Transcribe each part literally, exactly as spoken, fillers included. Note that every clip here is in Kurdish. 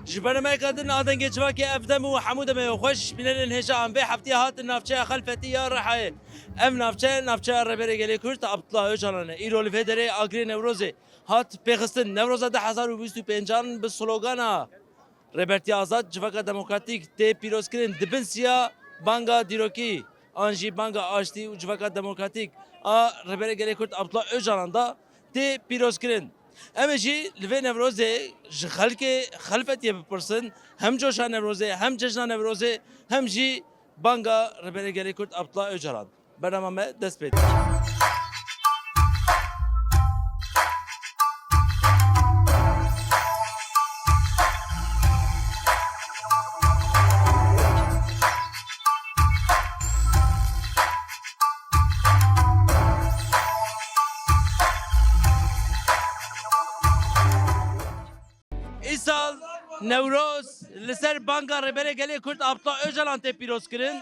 Ji bernameya din a Dengê Civakê ev dem û hemû demê xweş bînerên hêja em vê heftiyê hatin navçeya Xelfetî ya Rihayê. Ev navçe, navçeya Rêberê Gelê Kurd Abdullah Ocalan e. Îro li vê derê agirê Newrozê hat pêxistin. Newroza du hezar û bîst û pêncan bi slogana Rêbertiya Azad, Civaka Demokratîk tê pîrozkirin, di bin siya banga dîrokî an jî banga aştî û Civaka Demokratîk a Rêberê Gelê Kurd Abdullah Ocalan da tê pîrozkirin. Em ê jî li vê Newrozê ji xelkê Xelfetiyê bipirsin, hem coşa Newrozê, hem cejna Newrozê, hem jî banga Rêberê Gelê Kurd Abdullah Ocalan. Bernama me dest pê dike. Îsal Newroz li ser banga Rêberê Gelê Kurd Abdullah Ocalan tê pîrozkirin.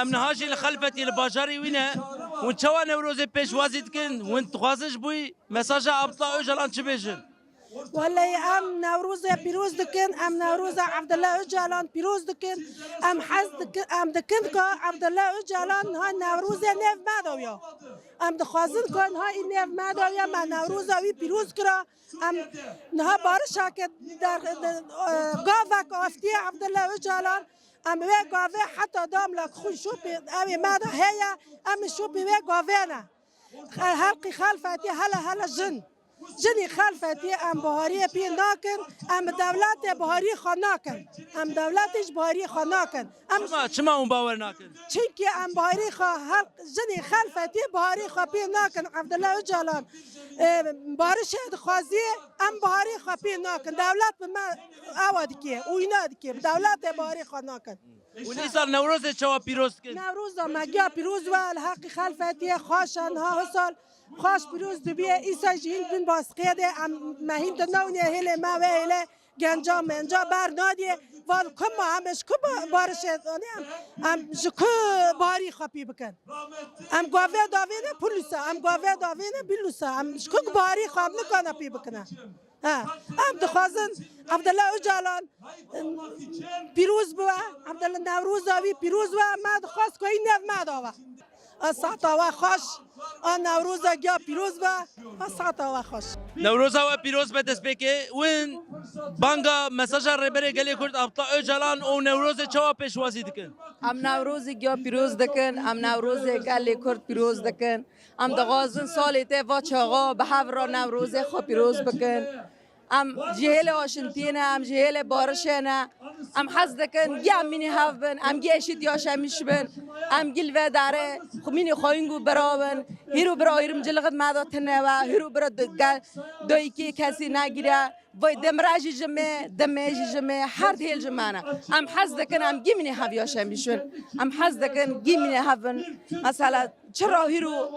Em niha jî li Xelfetî li bajarê wî ne. Hûn çawa Newrozê pêşwazî dikin? Hûn dixwazin ji bo mesaja Abdullah Ocalan çi bêjin? Wellehî em Newrozê pîroz dikin, em Newroza Abdullah Ocalan pîroz dikin. Em hez dikin, em dikin ku Abdullah Ocalan niha Newrozê nêv me dawiya. Em dixwazin ku niha î nêv me dawiya, me Newroza wî pîroz kira. Em niha barişeke der, de, e, gavek aftiye Abdullah Ocalan. Em wê gavê heta damla ku xwîn şopê ew ê me de heye, em ê şopê wê gavê ne. Xelqî Xelfetî hele hele jin. Jinî Xelfetî em bihariyê pê nakin, em bi dewletê bihariyê xwe nakin. Em dewletê ji bihariyê xwe nakin. Em Çima, çima hûn bawer nakin? Çimkî em biharî xwe, xelq, jinî Xelfetî biharî xwe pê nakin. Abdullah Ocalan, e, barişê dixwazî, em biharî xwe pê nakin. Dewlet bi me awa dike, û îna dike. Bi dewletê biharî xwe nakin. Hûn îsal Newrozê çawa pîroz dikin? Newroza me giya pîroz we, li heqî Xelfetiyê xweş e, niha husal xweş pîroz dibiye. Îsa jî hîn bin baskiyê de em, me hîn di newniye hêlê me wê hêlê. Genca menca ber nadiyê, van ku ma em ji ku ba-, barişê, em, em ji ku barî xwe pî bikin. Em gavê davêne pulisa, em gavê davêne bilusa, em ji ku barî xwe em nikane pî bikine. He, em dixwazin Abdullah Ocalan, em, pîroz bibe, Abdullah Newroza wî pîroz be, me dixwaz ku hîn nev me dawe. A saeta we xweş, a Newroza giya pîroz be, a saeta we xweş. Newroza we pîroz be destpêkê. Win banga mesaja Rêberê Gelê Kurd Abdullah Ocalan û Newrozê çawa pêşwazî dikin? Em Newrozê giya pîroz dikin, em Newrozê gelê Kurd pîroz dikin. Em dixwazin salê te va çaxa bi hev re Newrozê xwe pîroz bikin. Em ji hêlê aşintiyê ne, em ji hêlê barişê ne. Em hez dikin, gî em mînî hev bin, em gî eşît yaşemîş bin, em gî li vê derê xwe mînî xweying û bira bin. Hîr û bira hîrim cilixit me de tine we, hîr û bira di-, gel, doyikê kesî negire. Vay demre jî ji me, demê jî ji me, her hêl ji me ne. Em hez dikin, em gî mînî hev yaşemîş bin. Em hez dikin, gî mînî hev bin. Mesela, Çira hîro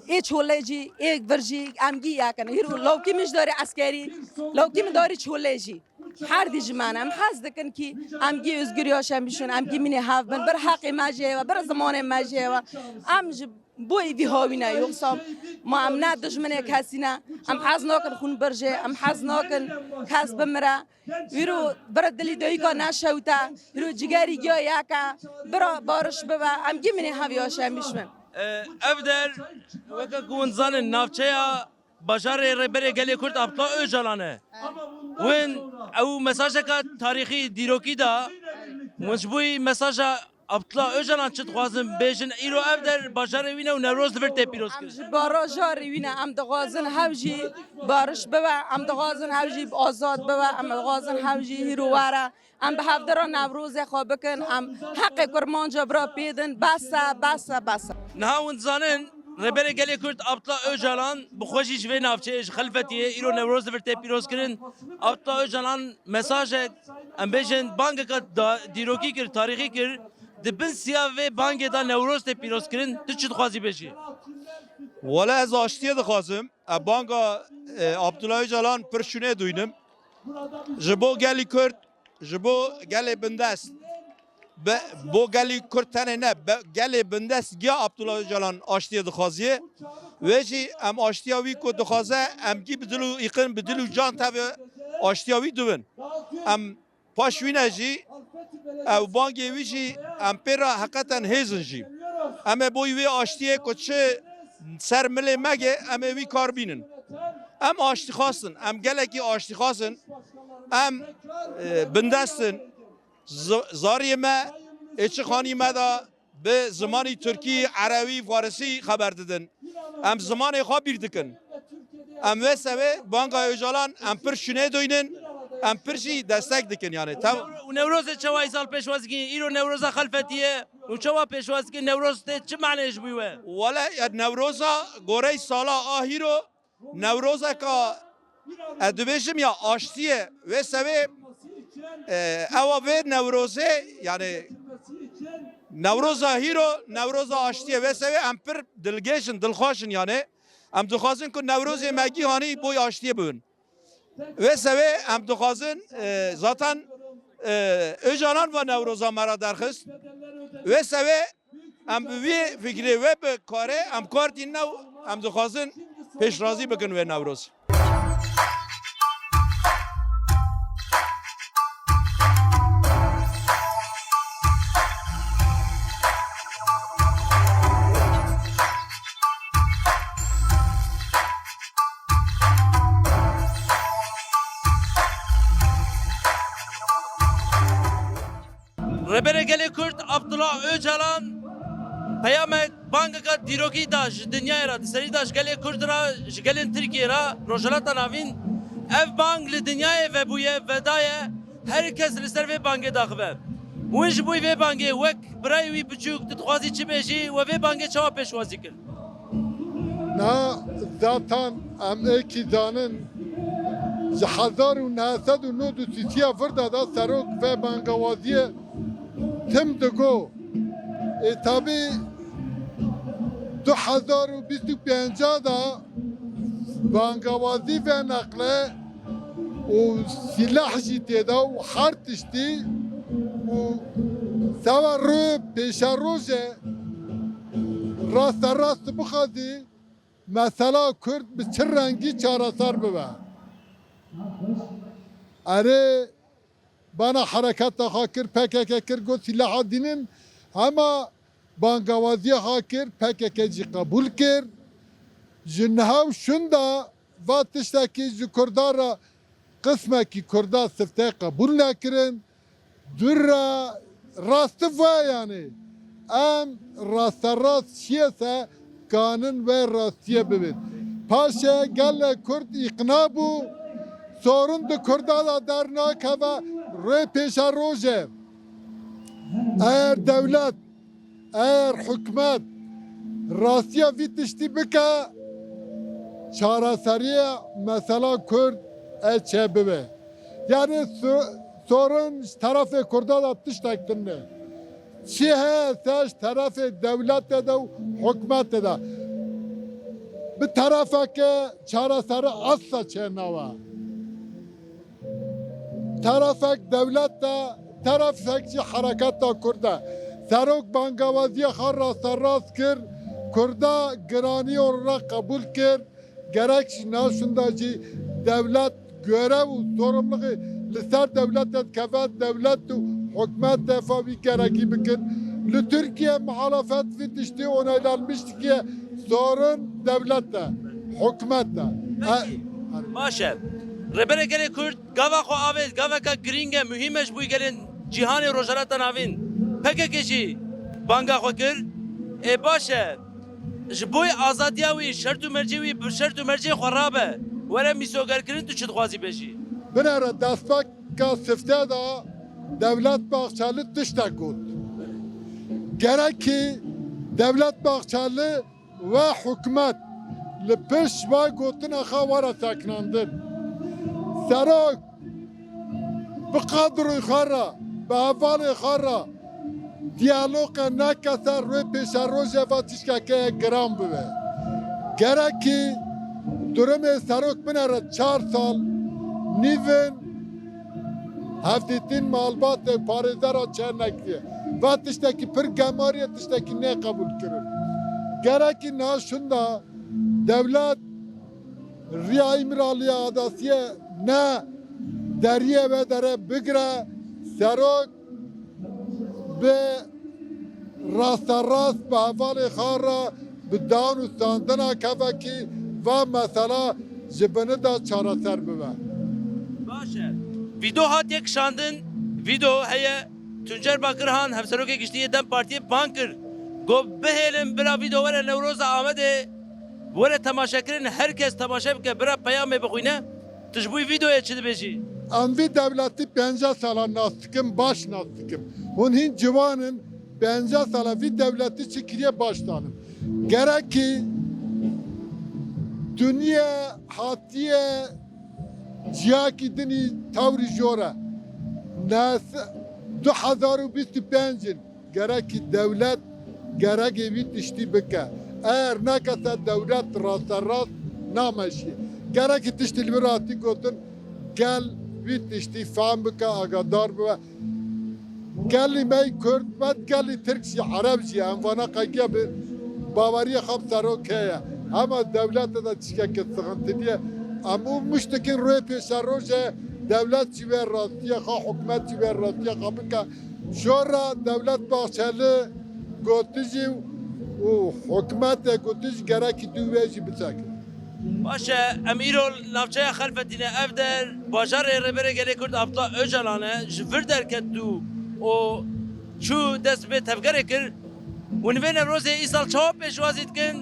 ê çolê jî, ê vir jî, em gî yek in. Hîro lawkî min ji darê eskerî, lawkî min darê çolê jî. Her dî ji me ne. Em hez dikin kî em gî özgür yaşemîş bin, em gî mînê hev bin. Bir heqê me jê ve, bir zimanê me jê ve. Em ji bo vî hawî ne. Yoksa ma em ne dijminê kesî ne. Em hez nakin xûn bir jê, em hez nakin kes bimire. Îro bira dilî dayika neşewte, îro cigerî giya yek e, bira bariş bibe, em gî minê hev yaşemîş bin. E, ev der, weke ku hûn zanin, navçeya bajarê Rêberê Gelê Kurd Abdullah Ocalan e. Win, ew mesajeka tarîxî dîrokî da, win ji bo wî mesaja Abdullah Ocalan çi dixwazin bêjin? Îro ev der bajarê wî ne û Newroz li vir tê pîroz kirin. Em ji barajarê wî ne, em dixwazin hev jî bariş bibe, em dixwazin hev jî azad bibe, em dixwazin hev jî hîro were. Em bi hevdira Newrozê xwe bikin, em heqê kurmanca bira pê din, bes e, bes e, bes e. Niha hûn dizanin, Rêberê Gelê Kurd Abdullah Ocalan bi xwe jî ji vê navçeyê, ji Xelfetiyê, îro Newroz li vir tê pîroz kirin. Abdullah Ocalan mesajek, em bêjin, bangeke da-, dîrokî kir, tarîxî kir. Di bin siya vê bangê de Newroz tê pîroz kirin. Tu çi dixwazî bêjî? Wele ez aştiyê dixwazim. E, banga, e, Abdullah Ocalan pir şûnê duynim. Ji bo gelî Kurd, ji bo gelê bindest. Be, bo gelî Kurd tenê ne, be, gelê bindest giya Abdullah Ocalan aştiyê dixwaziye. Wê jî em aştiya wî ku dixwaze, em gî bi dil û îqin, bi dil û can tevê aştiya wî dibin. Em Paş wîne jî ew bangê wî jî em pê re heqeten hêzin jî. Em ê boy wê aştiyê ku çi ser milê mege, em ê wî kar bînin. Em aştî xwastin, em gelekî aştî xwastin, em, e, bindestin. Z-, zariyê me ê çi xanî me de bi zimanî tirkî, erewî, farisî xeber didin. Em zimanê xwe bîr dikin. Em wê sevê banga Ocalan em pir şûnê doynin, em pir jî destek dikin yani. Tev- Û Newrozê çawa îsal pêşwazî kirin? Îro Newroza xelfetî ye û çawa pêşwazî kirin? Newroz tê çi maneyê ji bo we? Wele ya Newroza gorey sala a hîro Newrozeka, ez dibêjim ya aştiyê, wê sevê, e, ewa vê Newrozê, yani Newroza hîro, Newroza aştiyê, wê sevê em pir dilgêj in, dilxweş in yani. Em dixwazin ku Newrozê me gîhanî boy aştiyê bibin. Wê sevê em dixwazin, e, zaten, e, Ocalan va Newroza me re derxist. Wê sevê Em bi vî fikrê wê bi karê em kar tîne û em dixwazin pêşrazî bikin wê Newroz. Rêberê Gelê Kurd Abdullah Ocalan peyamek, bangeka dîrokî da ji dinyayê re, di serî da ji gelê Kurd re, ji gelên Tirkiyê re, Rojhilata Navîn. Ev bang li dinyayê vebûye, vedaye, her kes li ser vê bangê daxive. Hûn ji bo vê bangê wek birayê wî biçûk tu dixwazî çi bêjî we vê bangê çawa pêşwazî kir? Na, zaten em êkî zanin, ji hezar û neh sed û nod û sî ya vir de da serok ve bangawaziyê tim digo. Ê tabî du hezar û bîst û pênc de bangawazî veneqle û sîlah jî tê de û her tiştî û seba rû pêşerojê rasterast bixwazî mesela Kurd bi çi rengî çareser bibe. Erê, bana hereketa xwe kir, P K K kir, got sîlaha dînin, hema bangawaziya xwe kir, P K K jî qebûl kir. Ji niha û şûnda va tiştekî ji Kurda re qismekî Kurda sifte qebûl nekirin. Dûr re rastî va yani. Em rasterast çiyê se kanin wê rastiyê bibin. Paşê gelê Kurd îqna bû, sorun di Kurda de dernakeve, rê pêşerojê. Eger dewlet, eger hikûmet rastiya vî tiştî bike, çareseriya mesela Kurd e çêbibe. Yani so-, sorun ji terefê Kurda de tiştek tune. Çi heye se ji terefê dewletê de û hikûmetê de. Bi terefeke çareseri asla çênawa. Terefek dewlet de, terefek jî hereketa Kurd e. Serok bangawaziya xwe rasterast kir, Kurda giranî û re qebûl kir. Gerek ji nav şûnda jî dewlet görev û sorumlulî li ser dewletê dikeve, dewlet û hikûmet defa wî gerekî bikin. Li Tirkiye muhalefet vî tiştî onaylanmiş dikiye, sorun dewlet de, hikûmet de. Peki, E, baş e. Rêberê Gelê Kurd gava xwe avêt, gaveke girîng e, muhîm e ji bo gelên cîhanê Rojhilata Navîn. P K K jî banga xwe kir. Ê baş e. Ji bo azadiya wî, şert û mercê wî, bi şert û mercê xwe rabe, were mîsogerkirin, tu çi dixwazî bêjî? Binêre destpêka sifte de Dewlet Bahçeli tiştek got. Gerekî Dewlet Bahçeli ve hikûmet li pişt vay gotina xwe were sekinandin. Serok bi qadroyê xwe re, bi hevalê xwe re diyaloqe neke ser rê pêşerojê ve tiştekê giran bibe. Gerekî durumê serok binêre çar sal nîvin hevdîtin malbatê parêzera çênektiye. Va tiştekî pir gemarî ye, tiştekî nêqebûlkirin. Gerekî niha şûnda dewlet riya Îmraliya Adasiyê ne deriyê ve dere bigire, Serok bi rasterast bi hevalê xwe re bi dan û standina kevekî va mesela ji bini de çareser bibe. Baş e. Vîdo hatiye kişandin, vîdo heye. Tuncer Bakirhan, Hevserokê Giştî yê DEM Partiyê bang kir, got, bihêlin bira vîdo were Newroza Amedê, were temaşekirin, her kes temaşe bike, bira peyamê bixwîne. Tu ji bo vîdoyê çi dibêjî? Em vî dewletî pêncî sala nas dikim, baş nas dikim. Hûn hîn ciwan in, pêncî sala vî dewletî çi kiriye baş zanin. Gerekî dinya hatiye ciyakî dinî tewrî jor e. Nes du hezar û bîst û pênc in. Gerekî dewlet gerekê vî tiştî bike. Eger nekete dewlet rasterast nameşî. Gerekî tiştî li vir hatî gotin, gel vî tiştî fehm bike, agadar bibe. Gelî me yî Kurd, me gelî Tirk jî, Ereb jî, em vana qegiya bi baweriyê xwe bi serok heye. Hema dewlete de tişkeke sixintî diye. Em û muştekîn rûyê pêşerojê dewlet jî wê rastiya xwe, hikûmet jî wê rastiya xwe bike. Şora Dewlet Bahçeli gotijî û hikûmetê gotij gerekî dû wê jî bisekin. Baş e, em îro li navçeya Xelfetî ne, ev der bajarê Rêberê Gelê Kurd Abdullah Ocalan e, ji vir derket û çû dest bi tevgerê kir. Hûn vê Newrozê îsal çawa pêşwazî dikin?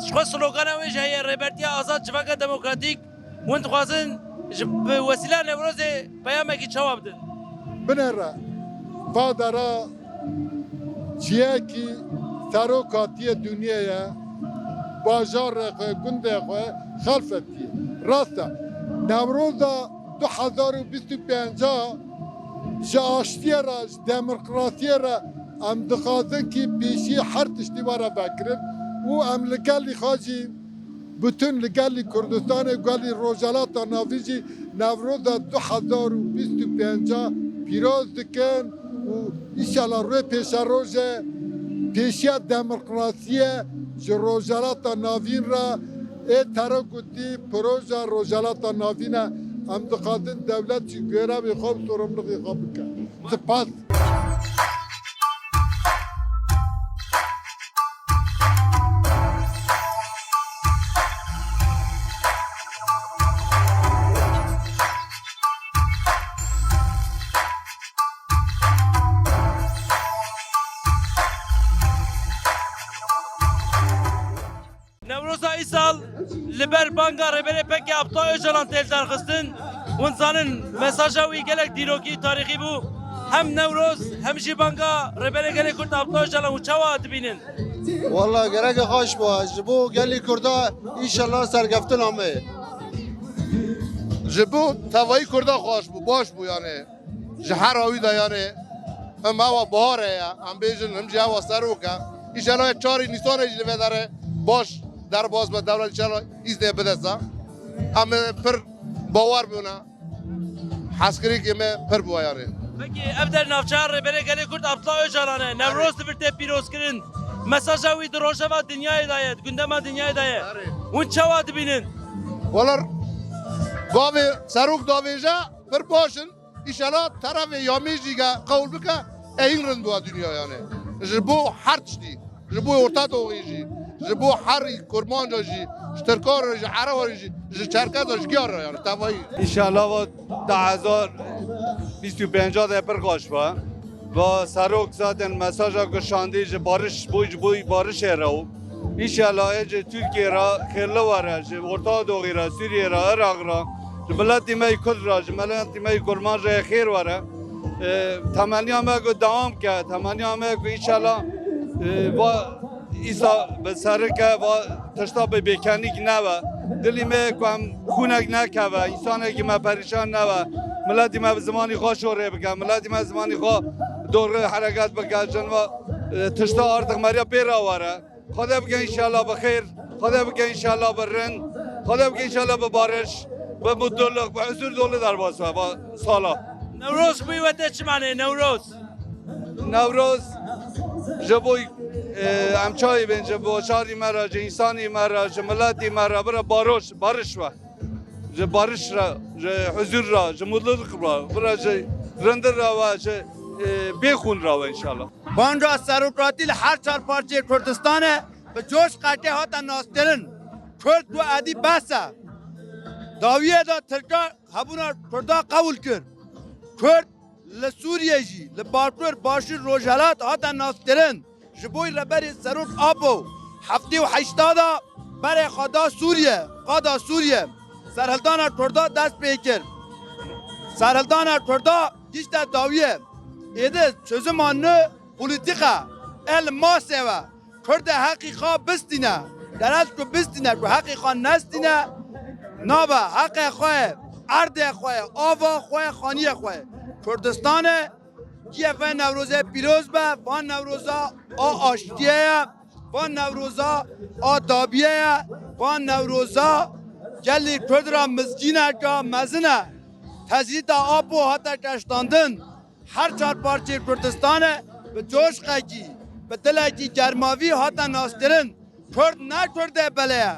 Ji xwe slogana wê jî heye, Rêbertiya Azad, Civaka Demokratîk. Hûn dixwazin ji bi wesîla Newrozê peyamekî çawa bidin? Binêre, va dera ciyekî serokatiye dinyê ye, bajarê xwe, gundê xwe Xelfetî. Rast e, Newroza du hezar û bîst û pênc ji aştiyê re, ji demokrasiyê re em dixwazin kî pêşî her tiştî were vekirin û em li gelî xwe jî Bütün li gelî Kurdistanê, gelî Rojhelata Navîn jî Newroza du hezar û bîst û pênc pîroz dikin û înşallah rê pêşerojê pêşiya demokrasiyê ji Rojhelata Navîn re ê terok û tî proja Rojhelata Navîn e. Em dixwazin dewlet jî görevê xwe û sorumlixê xwe bike. Spas. Newroza îsal li ber banga Rêberê P K K Abdullah Ocalan tê lidarxistin. Hûn zanin mesaja wî gelek dîrokî, tarîxî bû. Hem Newroz hem jî banga Rêberê Gelê Kurd Abdullah Ocalan hûn çawa dibînin? Walla gereke xweş bû. Ji bo gelê Kurda înşallah serkeftin ame. Ji bo tevayî Kurda xweş bû, baş bû yani. Ji her awî de yani. Hem ewa bahar e ya, em bêjin, hem jî ewa serok e. Înşallah çarê Nîsanê jî li vê derê baş derbas be, dewlet înşallah îznê bide se. Em pir bawer bûne. Hezkirinekê me pir bû yani. Peki ev der navçeya Rêberê Gelê Kurd Abdullah Ocalan e. Newroz di vir tê pîrozkirin. Mesaja wî di rojeva dinyayê de ye, di gundema dinyayê de ye. Erê. Hûn çawa dibînin? Wala gavê serok davêje pir baş in. Înşallah terefê yamê jî ke qewil bike, ê hîn rind bû dinya yani. Ji bo her tiştî, ji bo Orta Doğuyê jî, ji bo her Kurmanca jî, ji Tirkan re jî, Ereba re jî, ji Çerkesa, ji giya re yani tevayî. Înşallah va du hezar bîst û pênc de pir xweş be. Va serok zaten mesaja ku şandî ji barış, bo, ji bo barişê re û Înşallah ê ji Tirkiye re xêrli were, ji Orta Doğu re, Sûriye re, Iraq re, ji miletî me yê Kurd re, ji miletî me yê Kurman re xêr were. E, temenniya me ku dewam ke, temenniya me ku înşallah, e, va îsa bi serike, va tişta bi bêkenîk nebe. Dilî me ku em xûnek nekeve, însanekî me perîşan nebe. Miletî me bi zimanî xwe şorê bike, miletî me zimanî xwe doğru hereket bike, jin va, e, tişta artık meriya pê re were. Xwedê bike înşallah bi xêr, Xwedê bike înşallah bi rind, Xwedê bike înşallah bi barış, bi mutluluk, bi huzur dolu derbas be, ba sala. Newroz bû we te çi mane Newroz? Newroz ji bo, e, em çayê bên, ji bo şarî me re, ji însanî me re, ji miletî me re, bira baroş, barış be. Ji barış re, ji huzur re, ji mutluluk re, bira ji Rindir rawa ji, e, bê xûn rawa înşallah. Banga serokatî li her çar parçeyê Kurdistanê bi coşqekê hate naskirin. Kurd got êdî bes e. Dawiyê de Tirka hebûna Kurda qewil kir. Kurd li Sûriyê jî, li Bakur, Başûr, Rojhelat hate naskirin. Ji bo rêberê Serok Apo heftê û heşta de berê xwe da Sûriye, qada Sûriye. Serhildana Kurda dest pê kir. Serhildana Kurda gişte dawiye. Êdî çözüma nû polîtîk e. E li masê ve. Kurd ê heqî xwe bistîne. Gerek ku bistîne, ku heqî xwe nestîne, nabe. Heqê xwe ye, erdê xwe ye, ava xwe ye, xaniyê xwe ye. Kurdistanê, ciyê vê Newrozê pîroz be, van Newroza a aştiyê ye, van Newroza a dabiyê ye, van Newroza gelî Kurd ra mizgîneke mezin e. Tezlîta Apo hate keştandin. Her çar parçeyê Kurdistanê bi coşqekî, bi dilekî germavî hate naskirin. Kurd ne Kurdê belê ye.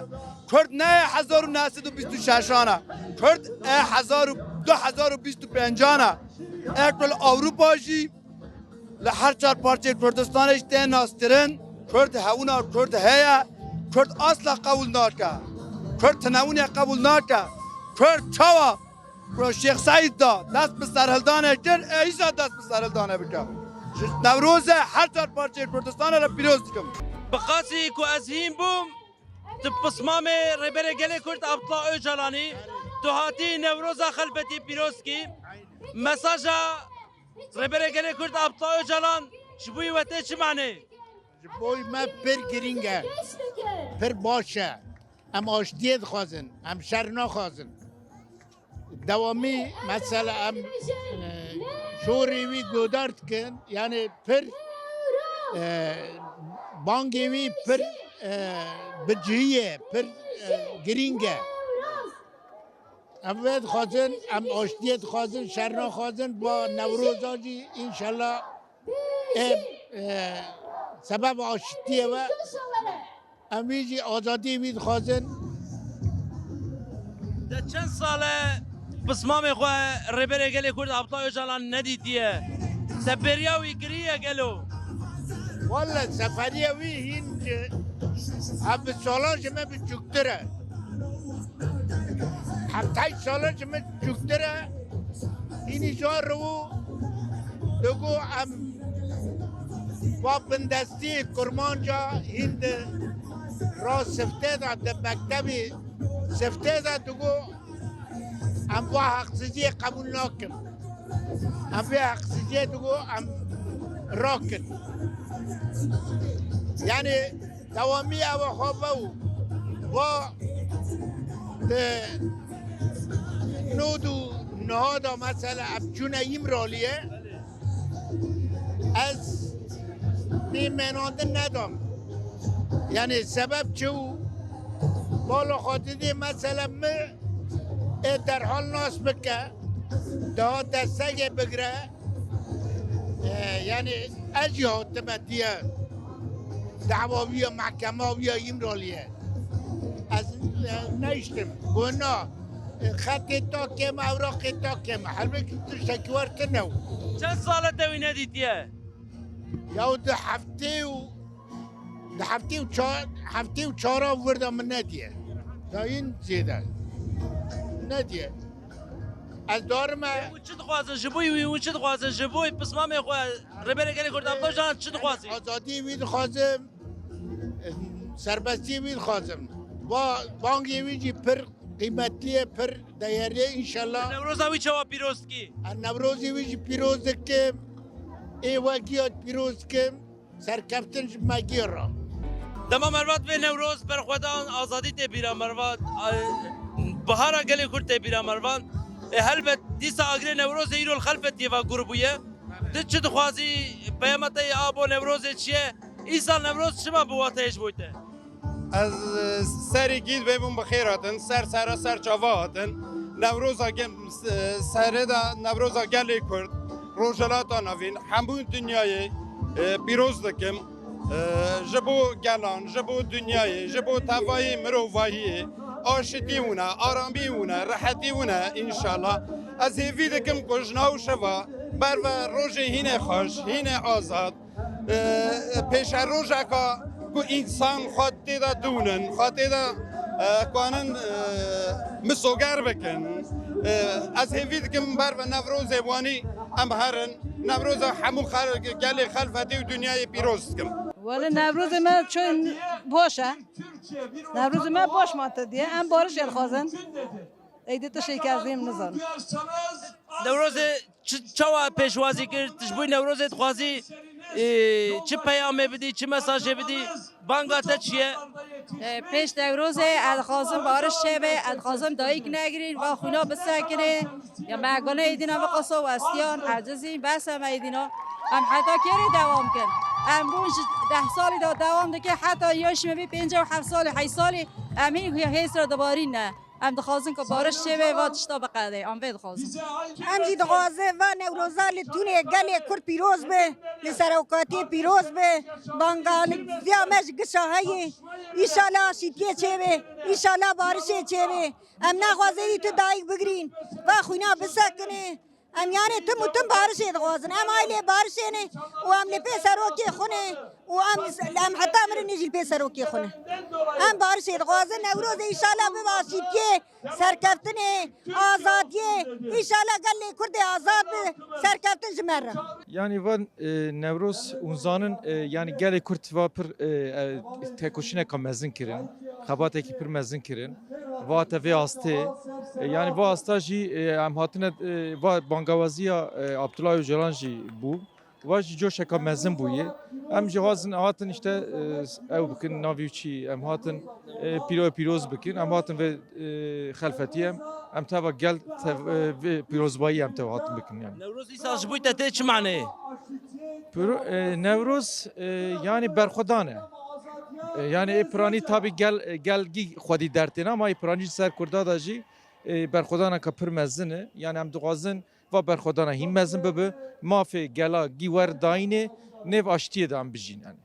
Kurd ne yê hezar û neh sed û bîst û şeşan e. Kurd ê hezar û, du hezar û bîst û pêncan e. Ê ku li Ewropa jî li her çar parçeyê Kurdistanê jî tê naskirin. Kurd hewna Kurd heye. Kurd asla qewil nake. Kurd tinewinê qewil nake. Kurd çawa Ku Şêx Seîd da dest bi serhildanê kir, ê îsa dest bi serhildanê bike. Ji Newrozê her çar parçeyê Kurdistanê re pîroz dikim. Bi qasî ku ez hîn bûm, tu pismamê Rêberê Gelê Kurd Abdullah Ocalanî, tu hatî Newroza xelfetî pîroz kî. Mesaja Rêberê Gelê Kurd Abdullah Ocalan ji bo wê tê çi manê? Ji bo me pir girîng e, pir baş e. Em aştiyê dixwazin, em şer naxwazin. Dewamî mesela em, e, şorê wî godar dikin, yani pir, e, bangê wî pir, e, bi cihî ye, pir, e, girîng e. Em vê dixwazin, em aştiyê dixwazin, şer naxwazin, ba Newroza jî înşallah ê, e, sebeba aştiyê we. Em wî jî azadiyê wî dixwazin. Te çend sal e pismamê xwe Rêberê Gelê Kurd Abdullah Ocalan nedîtiye? Te bêriya wî kiriye gelo? Welle seferiya wî hîn, e, ev bi salan ji me biçûktir e. Heftay sala ji min çûktir e. Hînî jar û digo em va bindestî kurmanca hîn di ra siftê de, di mektebî siftê de digo em va heqsiziyê qebûl nakin. Em vê heqsiziyê digo em rakin. Yani Dewamî ew e xwe ve û va di nod û niha de mesela em çûne Îmraliyê, ez pê menandin nedam. Yani sebeb çi û bala xwe didê mesela mi ê derhal nas bike, daha destegê bigre, e, yani ez jî hatime diye dawa wî ya, mehkema wî ya Îmraliyê. Ez, e, neyştim. Got na, e, xetê ta kêm e, ewraqê ta kêm e. Halbûkî tiştekî wer tune û. Çend sal e te wî nedîtiye? Ya di heftê û, di heftê û çar, heftê û çar a wir de min nediye. Dayîn zêde. Nediye. Ez darime. Hûn çi dixwazin ji bo wî, hûn çi dixwazin ji bo pismamê xwe, Rêberê Gelê Kurd Abdullah Ocalan çi dixwazî? Azadî wî dixwazim, serbestî wî dixwazim. Va bangê wî jî pir qîmetli ye, pir değerli ye. Înşallah. Newroza wî çawa pîroz dikî? Ez Newrozê wî jî pîroz dikim. Ê we giya pîroz dikim. Serkeftin ji me giya re. Dema mervat vê Newroz, berxwedan, azadî tê bîra mervat, a, bihara gelê Kurd tê bîra mervat. E, helbet dîsa agirê Newrozê îro li xelfetiyê ve gur bûye. Tu çi dixwazî, peyama te yê a bo Newrozê çi ye? Îsal Newroz çima bi wateyê ji bo te? Ez, e, serî gîd bêbûm bi xêr hatin, ser sera ser çava hatin. Newroza gem, e, serê de Newroza gelê Kurd, Rojhelata Navîn, hemû dinyayê, e, pîroz dikim. E, ji bo gelan, ji bo dinyayê, ji bo tevayê mirovahiyê, aşitî wine, aramî wine, rehetî wine, înşallah. Ez hêvî dikim ku ji nav şeva berve rojê hîne xweş, hîne azad, e, pêşerojeka ku însan xwe tê de dûnin, xwe tê de, e, kanin, e, misoger bikin. E, ez hêvî dikim berve Newrozê wanî em herin. Newroza hemû xel-, gelê Xelfetê û dinyayê pîroz dikim. Wele Newrozê me çi boş e. Newrozê me boş ma te diye. Em barişê dixwazin. Ey di tiştekî ez ê nizanim. Newrozê çi, çawa pêşwazî kir? Tu ji bo Newrozê dixwazî, e, çi peyamê bidî, çi mesajê bidî? Banga te çi ye? E, pêş Newrozê ez dixwazim bariş çêbe, ez dixwazim dayik negirîn, va xwîna bisekine. Ya me gune êdîna ve qasa westiyan, ecizîn, bes em êdîna. Em heta kêrê dewam kin? Em bûn ji deh salî de dewam dike, heta yaş me bî pêncî û heft salî, heyt salî, em hîn hêsra dibarîn ne. Em dixwazin ku bariş çêbe, va tişta biqede. Em vê dixwazin. Em jî dixwazin va Newroza li tûnê gelê Kurd pîroz be, li serokatiyê pîroz be. Bangaliya me ji gişa heye. Înşallah aşîtiyê çêbe. Înşallah barişê çêbe. Em naxwazin tu dayik bigirîn. Va xwîna bisekine. Em yanê tim û tim barişê dixwazin. Em ailê barişê ne û em li pê serokê xwe ne û em, em heta mirinê jî li pê serokê xwe ne. Em barişê dixwazin. Newrozê înşallah bibe aşîtiyê, serkeftinê, azadiyê. Înşallah gelê Kurdê azad bi, serkeftin ji me re. Yanî van, e, Newroz hûn zanin, e, yanî gelê Kurd va pir, e, e, tekoşîneka mezin kirin, xebatekî pir mezin kirin. Va te vê astê. E, yanî va asta jî, e, em hatine, e, va bangawaziya, e, Abdullah Öcalan jî bû. Va jî coşeka mezin bûye. Em jî hazin hatin işte, e, ew bikin, navî çi, em hatin, e, pîro pîroz bikin, em hatin vê, e, xelfetî em, em teva gel, tev-, e, vê pîrozbayî em teva hatin bikin yani. Newroz îsal ji bo te tê çi maneyê? Piro-, e, Newroz, e, yani berxwedan e. E, yani ê piranî tabî gel, e, gel gî xwedî dertêne ama ê piranî ji ser Kurda da jî, e, berxwedaneka pir mezin e. Yani em dixwazin va berxwedana hîn mezin bibe, mafê gela gî wer dayînê, nêv aştiyê de em bijîn. Yani.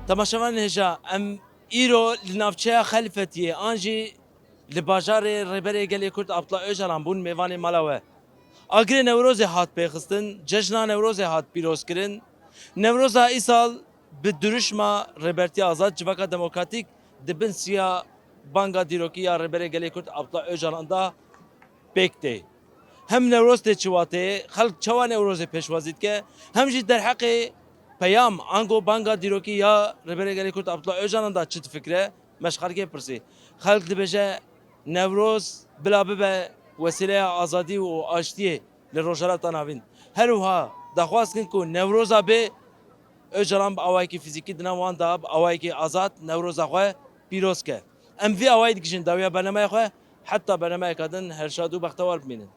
Temaşevanên hêja, em îro li navçeya Xelfetiyê an jî li bajarê Rêberê Gelê Kurd Abdullah Ocalan bûn mêvanê mala we. Agirê Newrozê hat pêxistin, cejna Newrozê hat pîrozkirin. Newroza îsal bi dirûşma Rêbertiya Azad, Civaka Demokratîk di bin siya banga dîrokî ya Rêberê Gelê Kurd Abdullah Ocalan da pêk tê. Hem Newroz tê çi wateyê, xelk çawa Newrozê pêşwazî dike, hem jî derheqê peyam, ango banga dîrokî ya Rêberê Gelê Kurd Abdullah Ocalan da çi difikire, me ji xelkê pirsî. Xelk dibêje Newroz bila bibe wesîleya azadî û aştiyê li Rojhilata Navîn. Her wiha daxwaz kin ku Newroza bê Ocalan bi awayekî fîzîkî di nav wan de bi awayekî azad Newroza xwe pîroz ke. Em vî awayî digihîjin dawiya bernameya xwe, heta bernameya din her şad û bextewar bimînin.